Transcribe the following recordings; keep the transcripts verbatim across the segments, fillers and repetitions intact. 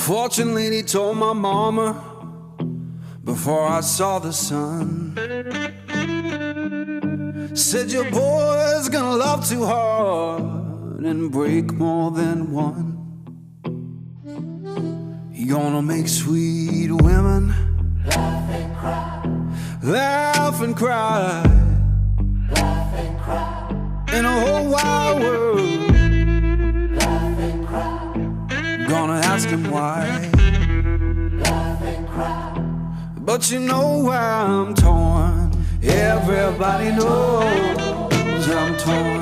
Fortunately, he told my mama before I saw the sun. Said your boy's gonna love too hard and break more than one. He gonna make sweet women laugh and cry. In a whole wide world, gonna ask him why. But you know I'm torn. Everybody knows I'm torn.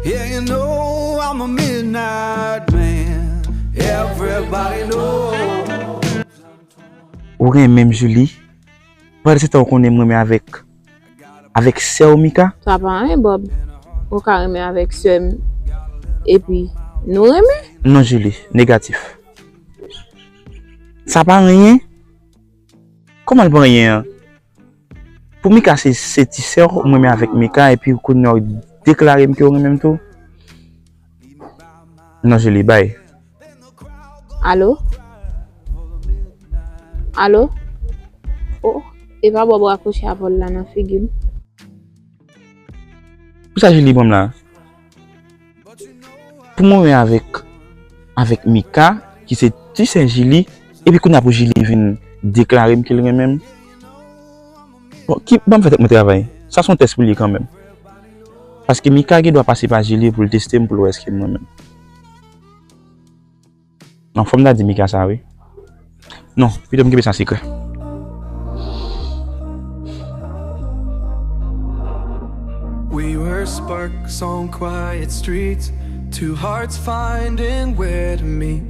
Yeah, you know I'm a midnight man. Everybody knows. Ou renmen m, Julie? Pandan se tan ou konnen m renmen avèk avèk sè w, Mika? Sa pa anyen, Bob. Ou ka renmen avèk sè m epi nou renmen? Non, Julie, negatif. Sa pa anyen? Kòman l pa anyen an? Pou Mika se, se ti sè w, m renmen avèk Mika epi kounye a w deklare m ke w renmen m tou? Non, Julie, bay. Alo? Alo? Oh, e pa Bob rakwoche apèl la nan figi m. Pou sa Julie pran m la? Pou mwen menm avèk avèk Mika, ki se ti sè Julie, epi kounye a pou Julie vin deklare m ke l renmen m. Bon, ki ban m fè tèt mwen travay. Sa se yon tès pou li kanmenm. Paske Mika gen dwa pase pa Julie pou l teste m, pou l wè èske m renmen l. Non, fò m ta di Mika sa wi. Non, pito m kenbe sa sekrè. We were sparks on quiet streets, two hearts finding where to meet.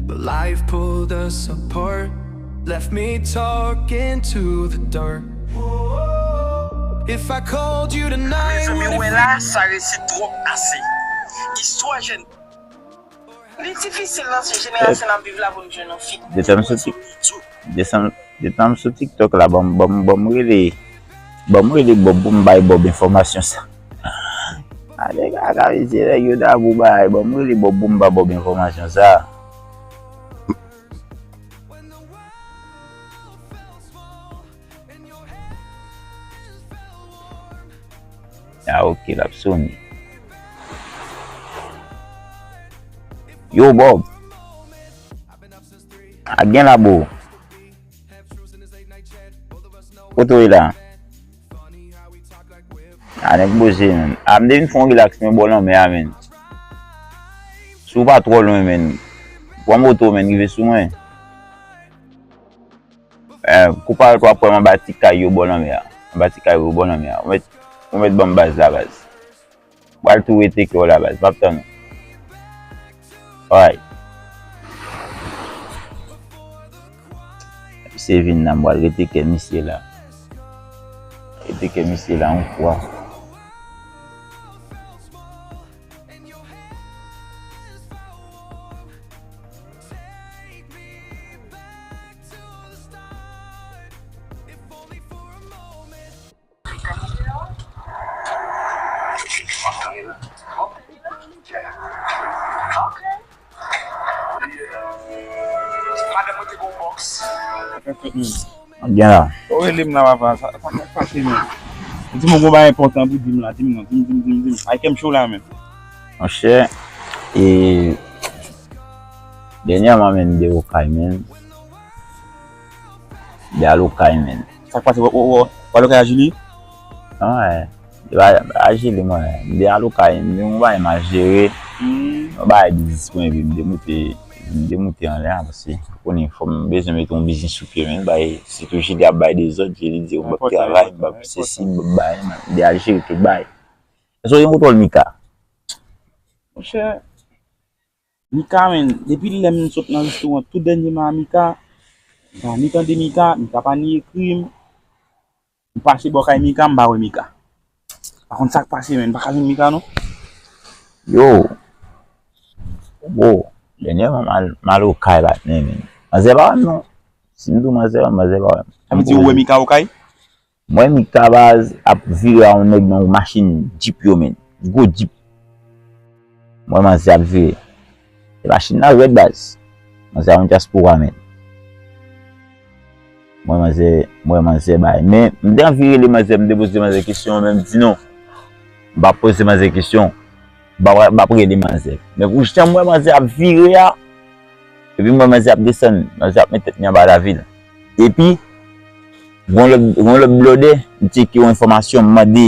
But life pulled us apart, left me talking to the dark. If I called you tonight, Mezanmi, would wè it la, sa resi twòp ase. Istwa jèn. Li difisil nan se jenerasyon n ap viv la pou n jwenn yon fi. Detan m sou Tik, detan, detan m sou TikTok la, ban m, ban m, ban m rele, ban m rele Bob pou m bay Bob enfòmasyon sa. Ale kaka mesye, nèg yo dabou bay, ban m rele Bob pou m ba Bob enfòmasyon sa. Ah, ok, l ap sone. Yo, Bob. A gen la, bro. Kote w ye la? A nèg boze, menn. A m te vin fè yon rilaks, men bò lanmè a, menn. Si w pa twò lwen, menn. Pran moto, menn, rive sou mwen. Eh, kou pa wè, w ap wè m anba ti kay yo bò lanmè a. Anba ti kay yo bò lanmè a. Ou mèt, ou mèt ban m baz la, baz. Pral tou rete kè w la, baz. M ap tann ou. Alright. Misye vin la, m pral rete kè misye la. Rete kè misye la yon fwa. Gen la. Ou rele m la papa, sa, sa k ap pase menm? Di m ou gon bagay enpòtan pou di m la, di m non, di m, di m, di m, di m. Ay kè m cho la menm. Monchè, e, dènyèman menm m de Okay menm. M de al Okay menm. Sa k pase, w, w, w, w al Okay a Julie? An, e. Li pa, pa jele mwen. M te al Okay, m te gon bagay m al jere. Yon bagay biznis mwen epi m te moute, m te moute anlè a paske ou konnen fò m bezwen mete yon biznis sou pye men. Bagay, sitou Jili ap bay dezòd, Jili di m p ap travay, m p ap sesi, m p ap bagay, m te al jere tout bagay. Èske w gen kontwòl Mika? Monchè, Mika, menn, depi lè m sot nan restoran tou dènyèman a Mika, m pa ni tande Mika, Mika pa ni ekri m. M pase bò kay Mika, m pa wè Mika. Pa konn sa k pase, menn, m pa ka jwenn Mika, non. Yo, bro, dènyèman m al, m al Okay, patnè, menn. Manzè pa wè m, non. Si m di w manzè pa wè m, manzè pa wè m. Sa vle di ou wè Mika Okay? M wè Mika baz ap vire a yon nèg nan yon machin djip yo, menn. Gwo djip. M wè manzè ap vire. E machin nan rèd baz. Manzè a yon dyaspora, men. Mwen manzè, mwen manzè bay. Men, m te anvi rele manzè, m te poze manzè kesyon, men m di non. M pa poze manzè kesyon. M pa, m pa rele manzè. Men pou jan m wè manzè ap vire a, epi m wè manzè ap desann, manzè ap met tèt li anba lavil. Epi, gon lòt, gon lòt blòdè, m tcheke yon enfòmasyon, m mande,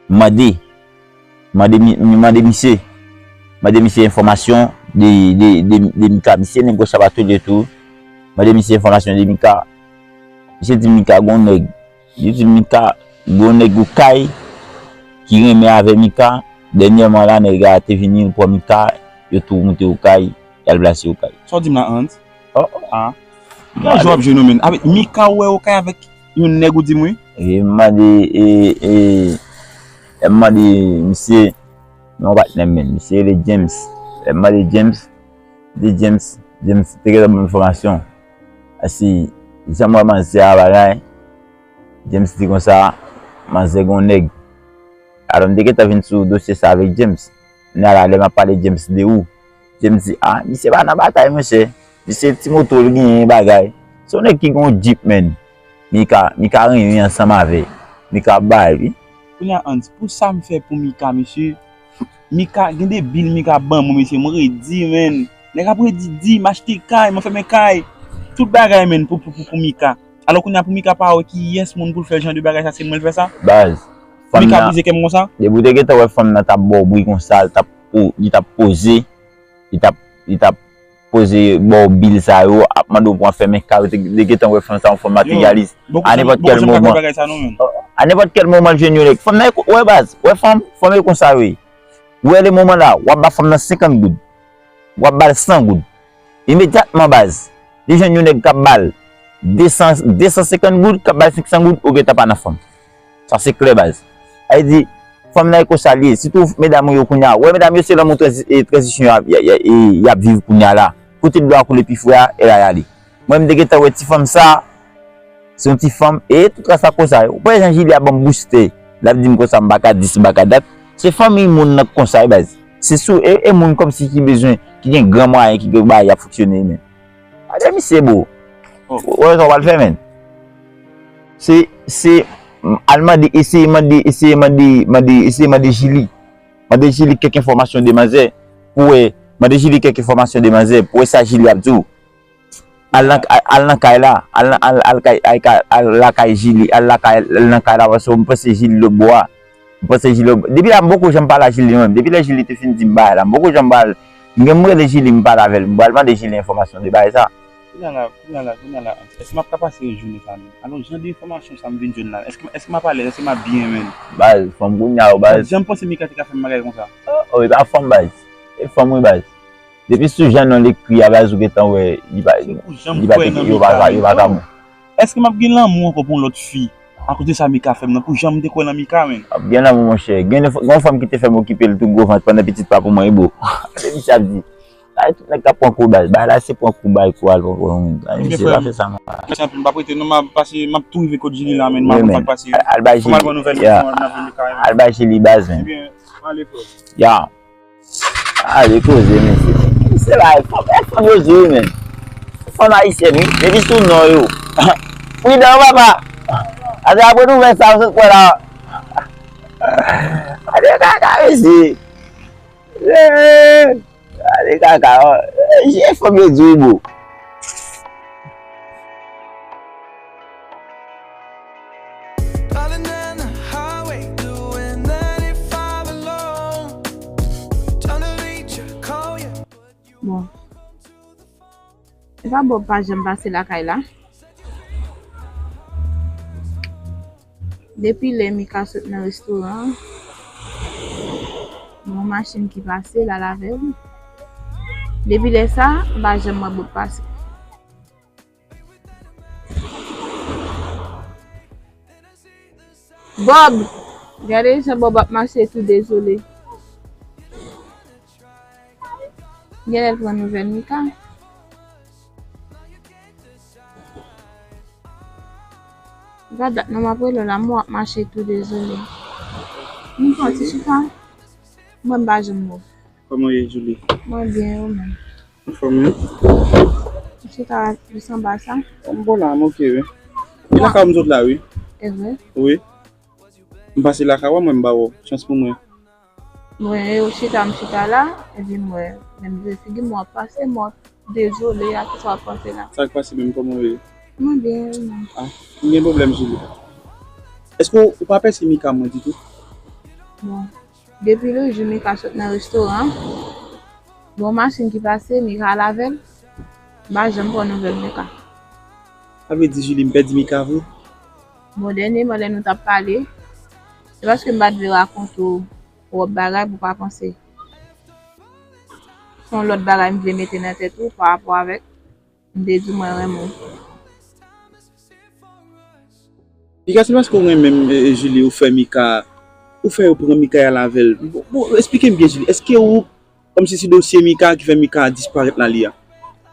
mande, mande, mi- mande misye, mande misye enfòmasyon de, de, de, de Mika. Misye nèg Gòch ap atouye tou. Mande misye enfòmasyon de Mika. Misye di Mika gon nèg. Li di Mika gon nèg Okay ki renmen avè Mika. Dènyèman la, nèg la te vini, li pran Mika, yo tou moute Okay, y al plase Okay. Sa w di m la, Hans? Oh, oh. Ah. Ki jan w ap jwe nou, menn? Avèk Mika ou wè Okay avèk yon nèg ou di m wi? E m mande, e, e, e m mande misye, non, patnè m, menn. Misye rele James. E m mande James, di James, James te gentan ban m enfòmasyon. Asi, jan m wè manzè a bagay, James di konsa, manzè gon nèg. Alò, m te gentan vin sou dosye sa avèk James. Kounye a la, lè m ap pale James de ou, James di, ah, misye pa nan batay, monchè. Misye ti moto l genyen bagay. Se yon nèg ki gen yon Jeep, menn. Mika, Mika renmen ansanm avè. Mika ap bay, wi. Kounye a, Hans, pou sa m fè pou Mika, mesye, Mika, gen de bil Mika ban mwen, mesye, mwen redi, menn. Nèg ap redi, di, m achte kay, mwen fèmen kay. Tout bagay, menn, pou, pou, pou, pou Mika. Alò, kounye a, pou Mika pa wè kiyès moun pou l fè jan de bagay sa, se mwen l fè sa? Baz, fanm Mika nan, brize kè m konsa? Depi w te gentan wè fanm nan t ap ba w bri konsa, l t ap po-, li t ap poze, li t ap, li t ap poze ba w bil sa yo, ap mande w pou w fèmen kay, ou te, te gentan wè fanm sa yon fanm materyalis. A nenpòt kèl moman, a nenpòt kèl moman, l jwenn yon nèg. Fanm nan, wè baz, wè fanm, fanm yo konsa yo ye. Ou wè le moman la, w ap ba fanm nan senkant goud. W ap ba l san goud. Imedyatman, baz, li jwenn yon nèg k ap ba l de san, de san senkant goud, k ap ba l senk san goud, ou gentan pa nan fanm. Sa se klè, baz. Sa vle di, fanm nan e konsa l ye. Sitou medam yo kounye a. Ou wè medam yo se lanmou tranzi-, e, tranzisyon y ap, y a, y a, e, y ap viv kounye a la. Kote dlo a koule pi fre a, e la y ale. Mwen, m te gentan wè ti fanm sa, se yon ti fanm, e tout ras la konsa. Ou pa wè jan Jili a ban m boustè. L ap di m konsa, m pa ka dis, m pa ka dat. Se fanmiy moun nan k konsa, wi, baz. Se sou, e, e moun kòmsi ki bezwen, ki gen gran mwayen, ki gen bagay ap fonksyone, men. Gade misye, bro. Ou wè sa w pral fè, men. Se, se, al mande, eseye mande, eseye mande, mande, eseye mande Jili. Mande Jili kèk enfòmasyon de manzè, pou wè, mande Jili kèk enfòmasyon de manzè, pou wè sa Jili ap di w. Al nan, al, al nan kay la, al nan, al, al kay, al kay, al lakay Jili, al lakay, al nan kay la, paske m panse Jili lòtbò a. M panse Jili lòtbò. Depi la, m poko janm pale a Jili, menm. Depi lè Jili te fin di m bagay la, m poko janm pale. M gen m rele Jili, m pale avè l. M pral mande Jili enfòmasyon de bagay sa. Kounye a la, kounye a la, kounye a la, èske m ap ka pase yon jounen sa menm? Alò, jan de enfòmasyon sa m vin jwenn la, èske, èske m ap alèz, èske m ap byen, menm? Baz, fanm kounye a yo, baz. Jan m panse Mika te ka fè m bagay konsa. Oh, oh, e pa fanm, baz. E fanm, wi, baz. Depi sou jan non l ekri a, baz, ou gentan wè, li pa, li pa te, yo pa ka, yo pa ka bon. Èske m ap gen lanmou ankò pou yon lòt fi? Akoz de sa Mika fè m nan, pou jan m te kwè nan Mika, menm. Ap gen lanmou, monchè. Gen, gen yon fanm ki te fè m okipe l tou gwo vant pandan pitit pa pou mwen, wi, bro. Se misye ap di. Ay, tout nèg k ap pran kou baz. Bagay la se pran kou bay kou al pran kou. Ay, misye pa fè sa, man. Mèsi anpil. M p ap rete non, m ap pase, m ap tou rive kot Jili la, men m ap pase. Al bay Jili. Fò m al pran nouvèl, yeah. Fò m al vin Mika, men. Al bay Jili baz, men. Ebyen, ale, frè. Ya. Ale koze, mesye. Misye la, e fanm, e fanm yo di wi, men. Fanm ayisyèn, wi. Depi sou non yo. Pridan, papa. Ase apre nouvèl sa, w sot pran la. Ase kaka, mesye. Eh, gade kaka, oh. Eh, je fanm yo di wi, bro. Bon. E pa Bob pa janm pase lakay la. Depi lè Mika sot nan restoran an, gen yon machin ki pase, l al avè l. Depi lè sa, m pa janm wè Bob pase. Bob! Gade jan Bob ap mache tou dezole. Genlè l pran nouvèl Mika. Gad dat non m ap rele w la, m wè w ap mache tou dezole. M pran ti chita. Mwen m pa janm move. Kòman w ye, Julie? Mwen byen, ou menm? Anfòm, wi. M chita jis anba sa. M bon la, m oke, wi. E lakay ou m sot la, wi. E vre? Wi. M pase lakay ou, mwen m ba w chans pou mwen. Mwen, ou chita, m chita la, epi m wè, menm vye figi m w ap pase, m w ap dezole a, kisa w ap panse la? Sa k pase menm, kòman w ye? Mwen byen, wi, menm. Ah, m gen pwoblèm, Julie. Èske w, ou pa pèse Mika mwen ditou? Bon, depi le jou Mika sot nan restoran an, gon machin ki pase, Mika al avè l, m pa janm pran nouvèl Mika. Sa vle di, Julie, m pèdi Mika vre? Bon, dènyèman, lè nou t ap pale, se paske m pa t vle rakonte w twòp bagay pou w pa panse. Se yon lòt bagay m vle mete nan tèt ou pa rapò avèk m te di w mwen renmen w. Mika, se paske w renmen m, e, e, Julie, ou fè Mika, ou fè yo pran Mika y al avè l. Bon, bon, esplike m byen, Julie. Èske ou, kòmsi se dosye Mika ki fè Mika disparèt la li a?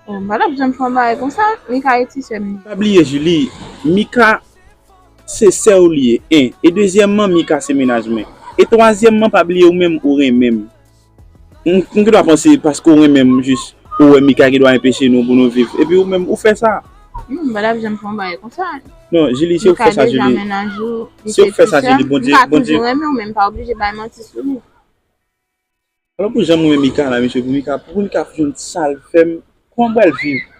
Oh, m pa t ap janm fè yon bagay konsa. Mika e ti sè m li. Pa bliye, Julie, Mika se sè w li ye, en. E dezyèmman, Mika se mennaj mwen. E twazyèmman, pa bliye ou menm ou renmen m. M, m gen dwa panse paske w renmen m jis, ou wè Mika gen dwa enpeche nou pou nou viv. Epi ou menm, ou fè sa. Non, m pa t ap janm fè yon bagay konsa. Non, Julie, se ou k fè sa, Julie. Mika deja mennaj ou, li se ti sè m. Se ou k fè sa, Julie, Bondye, Bondye. M ka toujou renmen w, men m pa oblije bay manti sou li. Alò pou jan m renmen Mika la, mesye, pou Mika, pou Mika jwenn sa l fè m, kòman m pral viv?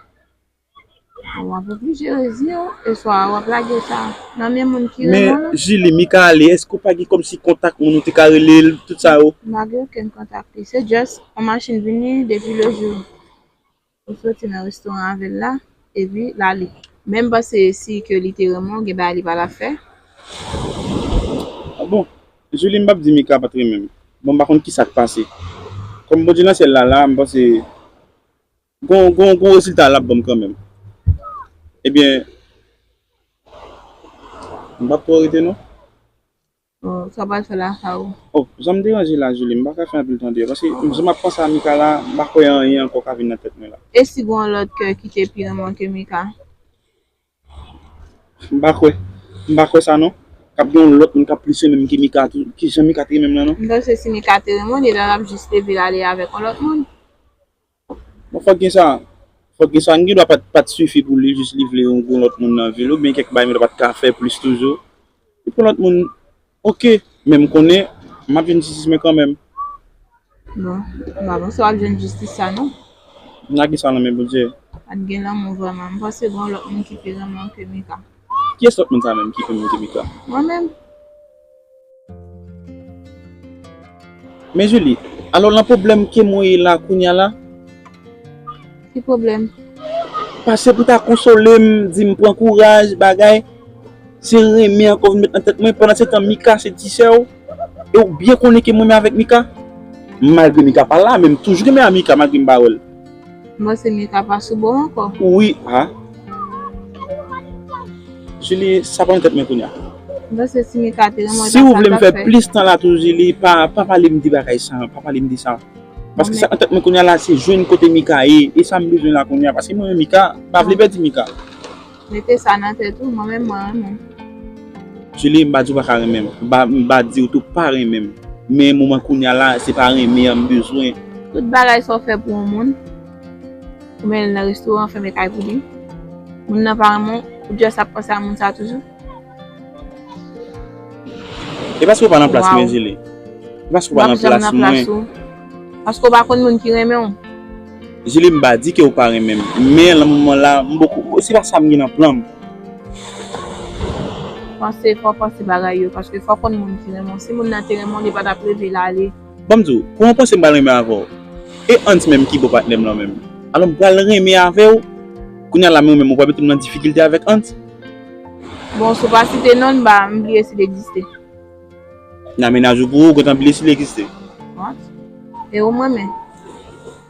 Bon, w ap oblije reziyen w, e swa w ap lage sa nan men moun ki renmen w lan. Men, Julie, Mika ale, èske w pa gen kòmsi kontak moun ou te ka rele l, tout sa yo? M pa gen okenn kontak li. Se just yon machin vini depi le jou ou soti nan restoran avè l la, epi l ale. Men m panse si ke li te renmen w, gen bagay li pa t ap fè. Ah bon? Julie, m p ap di Mika pa t renmen m. Bon, m pa konn kisa k pase. Kòm Bondye nan syèl la, la, m panse gon, gon, gon rezilta l ap ban m kanmenm. Ebyen, m p ap twò rete non. Oh, sa w pral fè lakay ou? Oh, jan m deranje la, Julie, m pa ka fè anpil tan deyò. Paske jan m ap panse a Mika la, m pa kwè anyen ankò ka vin nan tèt mwen la. E si gon lòt kè ki te pi renmen w ke Mika? M pa kwè. M pa kwè sa non. K ap gen yon lòt moun k ap plis renmen m ke Mika tou, ke jan Mika te renmen m nan non. M panse si Mika te renmen w, li ta t ap jis leve l ale avèk yon lòt moun. Bon, fòk gen sa. Fòk gen sa. M gen dwa pa t, pa t sifi pou li, jis li vle yon, yon lòt moun nan vi l, oubyen kèk bagay m ta pa t ka fè plis toujou. Li pran lòt moun, oke. Men m konnen, m ap jwenn jistis mwen kanmenm. Bon, m pa panse w ap jwenn jistis sa non. M lage sa nan men Bondye. Pa t gen lanmou vrèman. M panse gen yon lòt moun ki pi renmen w ke Mika. Kiyès lòt moun sa menm ki pi renmen w ke Mika? Mwen menm. Men Julie, alò nan pwoblèm ke mwen ye la kounye a la? Ki pwoblèm? Pase pou ta konsole m, di m pran kouraj, bagay. Se renmen ankò vin met nan tèt mwen. Pandan se tan, Mika se ti sè w. E w byen konnen ke m renmen avèk Mika. Malgre Mika pa la, men m toujou renmen a Mika malgre m pa wè l. M panse Mika pa sou bò w ankò. Wi, a. Julie, sa pa nan tèt mwen kounye a. M panse si Mika te renmen w, si w vle m fè plis tan la tou, Julie, pa, pa pale m de bagay sa, pa pale m de sa. Paske sa nan tèt mwen kounye a la, se jwenn kote Mika ye. E sa m bezwen la kounye a. Paske mwen menm Mika, m pa vle pèdi Mika. Mete sa nan tèt ou, mwen menm mwen renmen w. Julie, m pa di w pa ka renmen m. M pa, m pa di w tou pa renmen m. Men moman kounye a la, se pa renmen an m bezwen. Tout bagay sa w fè pou yon moun, ou mennen l nan restoran, fèmen kay pou li. Moun nan pa renmen w, ou just ap panse a moun sa toujou. E paske w pa nan plas mwen, Julie. E paske w pa nan plas mwen. Paske w pa konn moun ki renmen w. Julie, m pa di ke w pa renmen m. Men, nan moman la, m poko, se pa sa m gen nan plan m. Panse, fò w panse bagay yo, paske fò w konn moun ki renmen w. Si moun nan te renmen w, li pa t ap leve l ale. Ban m di w, kòman w panse m pral renmen avè w? E Hans menm ki bon patnè m lan menm? Alò, m pral renmen avè w. Kounye a la, men ou menm, ou pral mete m nan difikilte avèk Hans? Bon, si w pa site non l, m pa, m bliye si l egziste. Nan mennaj ou pou ou, ou gentan bliye si l egziste. What? E ou mwen men.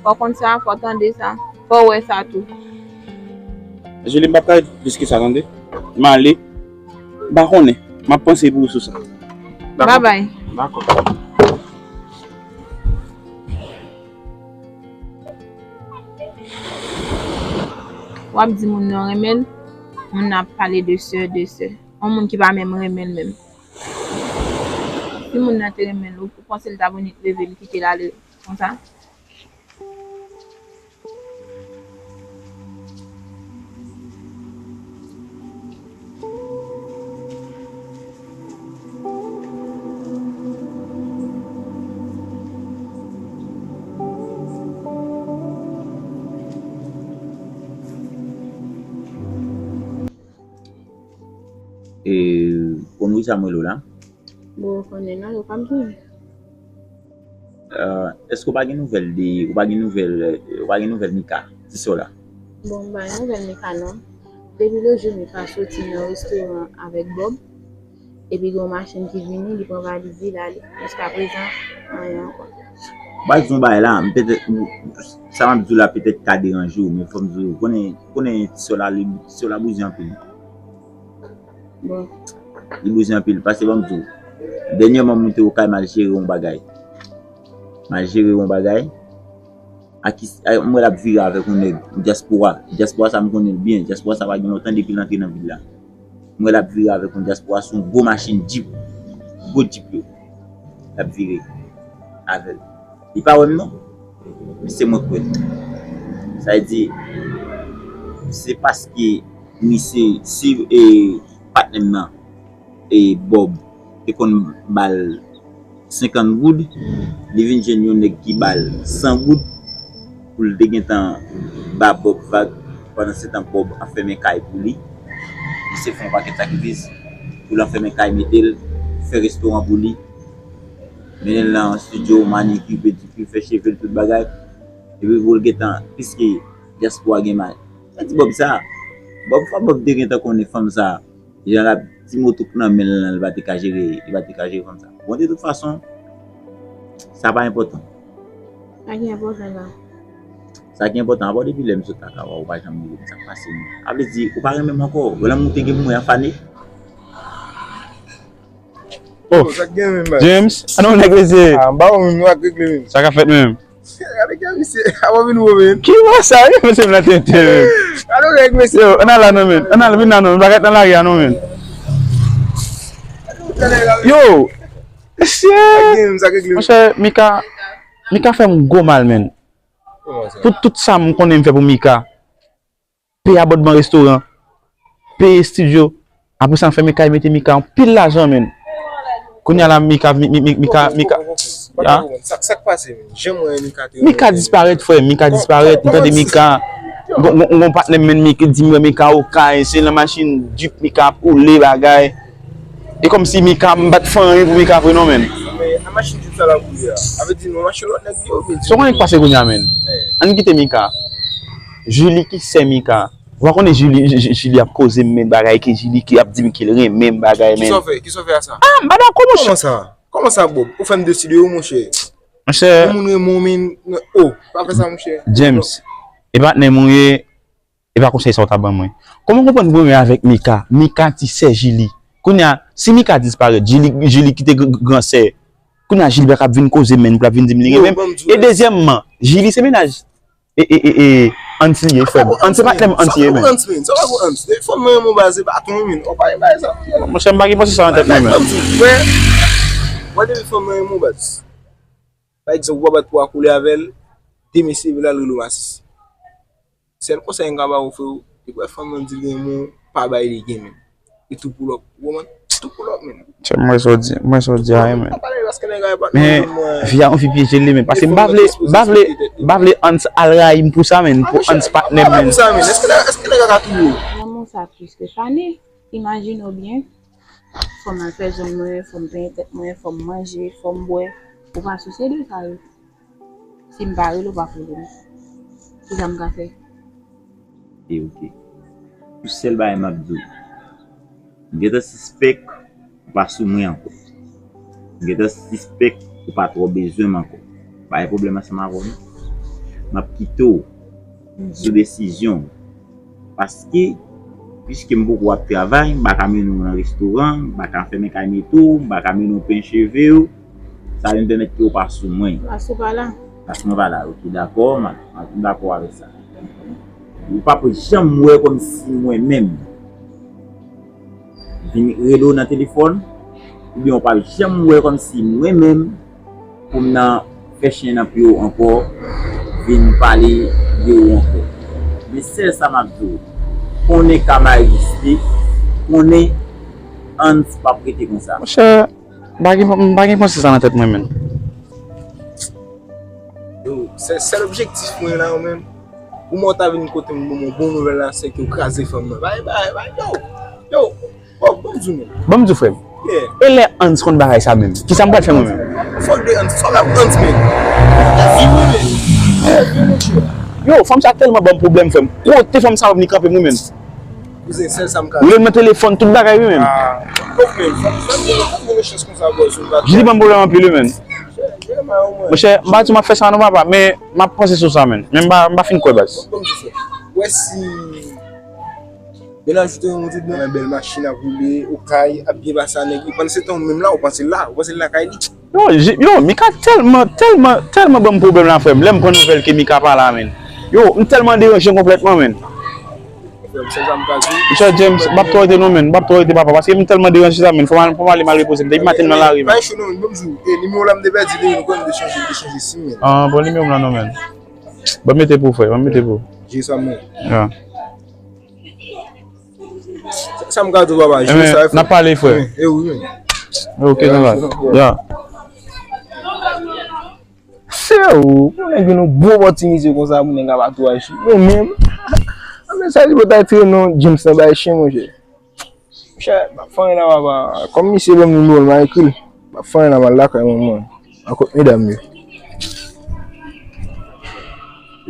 Fò w konn sa, fò w tande sa, fò w wè sa tou. Julie, m p ap ka ret plis ke sa, tande. M ale. M pa konnen. M ap panse pou ou sou sa. Dakò? Babay. Dakò. W ap di moun nan renmen l, moun nan ap pale de sè, de sè. Yon moun ki pa menm renmen l menm. Si moun nan te renmen l, ou, ou panse l ta vini leve l kite l ale Konsa. E, konn wi sa m rele w la? Bon, ou konnen non, yo p ap jwenn. Euh, èske w pa gen nouvèl de, ou pa gen nouvèl, euh, ou pa gen nouvèl Mika, ti sè w la? Bon, m pa gen nouvèl Mika non. Depi le jou Mika soti nan restoran avèk Bob, epi gen yon machin ki vini, li pran valiz li, l ale. Jiskaprezan, anyen ankò. M pa di yon bagay la, m petèt, sa m ap di w la petèt ka deranje w, men fò m di w, konnen, konnen ti sè w la, li, ti sè w la bouzen anpil. Bon. Li bouzen anpil, paske ban m di w, dènyèman m moute okay m al jere yon bagay. M al jere yon bagay. A ki, a, m wè l ap vire avèk yon nèg, yon dyaspora. Dyaspora sa m konnen l byen. Dyaspora sa pa gen lontan depi l antre nan vil la. M wè l ap vire avèk yon dyaspora sou yon gwo machin djip. Gwo djip yo. L ap vire avè l. Li pa wè m non. Men se mwen k wè l. Sa vle di, se paske misye, si, e, patnè m nan, e, Bob, te konn ba l senkant goud, li vin jwenn yon nèg ki ba l san goud pou l te gentan ba Bob vag. Pandansetan Bob ap fèmen kay pou li. Misye fè yon pakèt sakrifis pou l ap fèmen kay, mete l, fè restoran pou li. Mennen l nan estidyo, manikir, pedikir, fè cheve l, tout bagay. Epi pou l gentan, piske dyaspora gen mal. Sa di Bob sa. Bob, fò Bob te gentan konnen fanm sa. Jan l ap ti mo touk nan men l lan, li pa te ka jere, li pa te ka jere fanm sa. Bon, de tout fason, sa pa enpòtan. Sa ki enpòtan la? Sa ki enpòtan, apa depi lè m sot lakay ou, ou pa janm rele m, sa k pase menm? Sa vle di, ou pa renmen m ankò. Lanmou ou te gen pou mwen a fane. Oh, James, ann wè nèg mesye. Ah, m pa wè menm, nou ak regle menm. Sa k ap fèt menm? Gade kè misye, a wè vin wè menm. Ki wè sa, wi, mesye m nan tenten menm. Gade nèg mesye. Yo, ann al la non menm. Ann al, vin la non menm. Bagay nan lari a non menm. Yo, mesye. Monchè, Mika, Mika fè m gwo mal menm. Pou tout sa m konnen m fè pou Mika. Peye abònman restoran, peye estidyo. Apre sa, m fèmen kay, mete Mika anpil lajan, menn. Kounye a la, Mika, Mi-, Mi-, Mi-, Mika, Mika, ah? Sa, sa k pase, menn? Jan mwen, Mika te Mika disparèt, frè, Mika disparèt, m tande Mika, gon, gon, gon patnè m, menn, Mika di m wè Mika okay, se nan machin djip Mika ap woule bagay. E kòmsi Mika, m pa t fè anyen pou Mika vre non, menn. Men, a machin djip sa l ap woule a. Sa vle di nou mache lòt nèg yo, men. Sa w konnen k pase kounye a, menn? Ann kite Mika. Julie ki sè Mika. Ou pa konnen Julie, Ju-, Ju-, Julie ap koze m, men bagay ke Julie ki ap di m ke l renmen m, bagay, menn. Kisa w fè? Kisa w fè a sa? Ah, m pa dakò, monchè. Kòman sa? Kòman sa, Bob? Ou fè m deside, wi, monchè. Monchè. Yon moun renmen w, men, oh, pa fè sa, monchè. James, e patnè m ou ye, e pa konsèy sa w ta ban mwen. Kòman w konprann mwen avèk Mika? Mika ti sè Julie. Kounye a, si Mika disparèt, Julie, Julie kite gr-, gr-, gran sè. Kounye a, Julie pa ka vin koze m, menn, pou l ap vin di m li renmen m. E dezyèmman, Julie se mennaj. E, e, e, e, Ants li ye, frè m. Ants se patnè m, Ants li ye, menn. Ants, menn. Sa pa pou Ants. Depi fanm nan renmen w, baz, se baton, menn. Ou pa gen bagay sa. Monchè, m pa gen panse sa nan tèt mwen, menn. Frè, wè depi fanm nan renmen w, baz. Pa egzanp, ou pa bat pou a koule avè l, demen se vin la l rele w masisi. Sèl konsèy m ka ba ou, frè, depi w wè fanm nan di l renmen w, pa bay li gen, menn. E tou pull up. Ou konprann? Tou pull up, menn. Chè, m wè sa w di, m wè sa w di a, menn. Men, fi a yon fi pyeje li, menn. Paske m pa vle, m pa vle, m pa vle Ants al rayi m pou sa, menn. Pou Ants patnè m, menn. Èske nèg, èske nèg la ka touye w? Lanmou sa plis ke fane. Imajine w byen. Fò m al fè zong mwen, fò m penyen tèt mwen, fò m manje, fò m bwè. Ou pa sousye de sa yo. Si m pa rele w, w p ap rele m. Kisa m ka fè? E oke. Yon sèl bagay m ap di w. M gentan sispèk ou pa sou mwen ankò. M gentan sispèk ou pa twò bezwen m ankò. Pa gen pwoblèm ansanm avè w non. M ap kite w sou desizyon w. Paske, piske m poko ap travay, m pa ka mennen w nan restoran, m pa ka fèmen kay mete w, m pa ka mennen w penyen cheve w, sa vin pèmèt ke w pa sou mwen. Paske w pa la. Paske mwen pa la, oke, dakò, m a, m a, m dakò avèk sa. Ou p ap janm wè kòmsi mwen menm vin rele w nan telefòn, oubyen w p ap janm wè kòmsi mwen menm pou m nan Fè chen nan pye w ankò, vin pale de ou ankò. Men sèl sa m ap di w, konnen kama egziste, konnen Hans p ap rete konsa. Monchè, m pa gen, m pa gen panse sa nan tèt mwen, menm. Yo, sèl, sèl objektif mwen la, menm, pou mwen ta vin kote m, bon, bon nouvèl la, se ke w kraze fanm nan. Bay, bay, bay, yo, yo, bon, bon, di nou. Ban m di w, frè m. Yeah. E lè Hans konn bagay sa menm? Kisa m pral fè mwen menm? Fòk de Hans, fòk ap Hans, men. Yo, fanm sa tèlman ban m pwoblèm, frè m. Kote fanm sa ap vini kanpe m, wi, menm. Kouzen, sèl sa m ka. Rele m nan telefòn, tout bagay, wi, menm. Ah, ok, men, fanm, fanm, fanm, fanm, chans konsa, bò, sou bagay. Jili ban m pwoblèm anpil, wi, menm. Monchè, m pa di m ap fè sa non, papa, men m ap panse sou sa, menm. Men m pa, m pa fin kwè, baz. Bon, bon, se sa. Wè si Mennaj ou te yon ti bon, bèl machin ap woule, ou kay ap byen pase a nèg li. Pandan se tan ou menm la, ou panse l la, ou panse l lakay li. Yo, j- yo, Mika tèlman, tèlman, tèlman ban m pwoblèm la, frè m. Lè m pran nouvèl ke Mika pa la, menm. Yo, m tèlman deranje konplètman, menm. Frè m, se sa m ka di. Michel James, m ap twò rete non, menm. M ap twò rete, papa, paske m tèlman deranje sa, menm. Fò m al, fò m ale m al repoze m. Depi maten m nan lari, menm. Pa echwe non, menm, bon, m di w, e, nimewo la m te pèdi li, menm, ou konn m te chanje, m te chanje sim, menm. Ah, bon, nimewo m la non, menm. Ban m mete pou w, frè, ban m mete pou w. Je sa, menm. Ya. Sa, sa m ka di w, papa, jwe sa, n ap pale, frè. Wi, e wi, wi. Ok, ya, sa va. Ya. Se ou, pou nèg vin yon gwo opòtinite konsa, pou nèg ap atouray sou mwen menm. Anben, sa li pou ta tire non, James nan bay chen, monchè. Monchè, m ap fè anyen la, papa. Kòm misye ban m nimewo l, m a ekri l. M ap fè anyen la, m al lakay mwen, mwen. Al kot medam yo.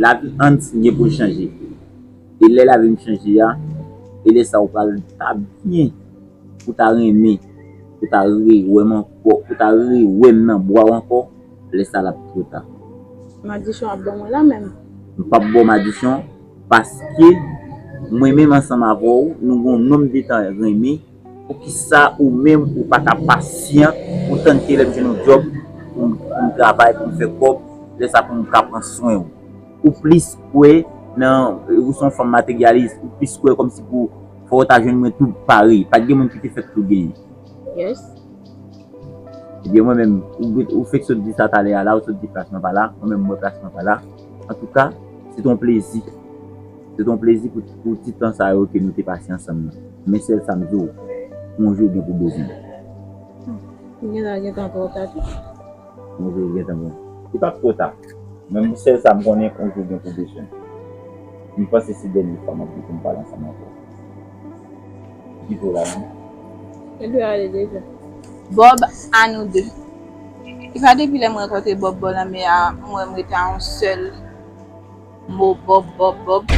Lavi Hans gen pou l chanje. E lè lavi m chanje a, e lè sa ou pral ta byen, ou ta renmen, ou ta rewè m ankò, ou ta rewè m nan bra w ankò, lè sa l ap twò ta. Madichon ap ban mwen la menm. M p ap ba w madichon, paske mwen menm ansanm avè w, nou gen yon nonm de tan renmen, poukisa ou menm ou pa ka pasyan pou tann ke lè m jwenn yon djòb, pou m, pou m travay, pou m fè kòb, lè sa pou m ka pran swen w. Ou plis kwè nan, ou se yon fanm materyalis, ou plis kwè kòmsi pou fò w ta jwenn mwen tout pare. Pa t gen moun ki te fèt pou genyen. Yes. Ebyen, mwen menm, ou, ou fèk sot di sa talè a la, ou sot di plas mwen pa la, mwen menm, mwen plas mwen pa la. Antouka, se t on plezi. Se t on plezi pou, pou ti tan sa yo ke nou te pase ansanm nan. Men sèl sa m di w, yon jou gen pou bezwen. Gentan, gentan twò ta tou. Yon jou gentan bon. Li p ap twò ta. Men sèl sa m konnen, yon jou gen pou bezwen. M panse se dènye fwa m ap di pou m pale ansanm avè w. Ki pou la menm? Li dwe ale deja. Bob, à nous deux. E pa depi lè m rankontre Bob bò lanmè a, m wè m rete a yon sèl mo, Bob, Bob, Bob.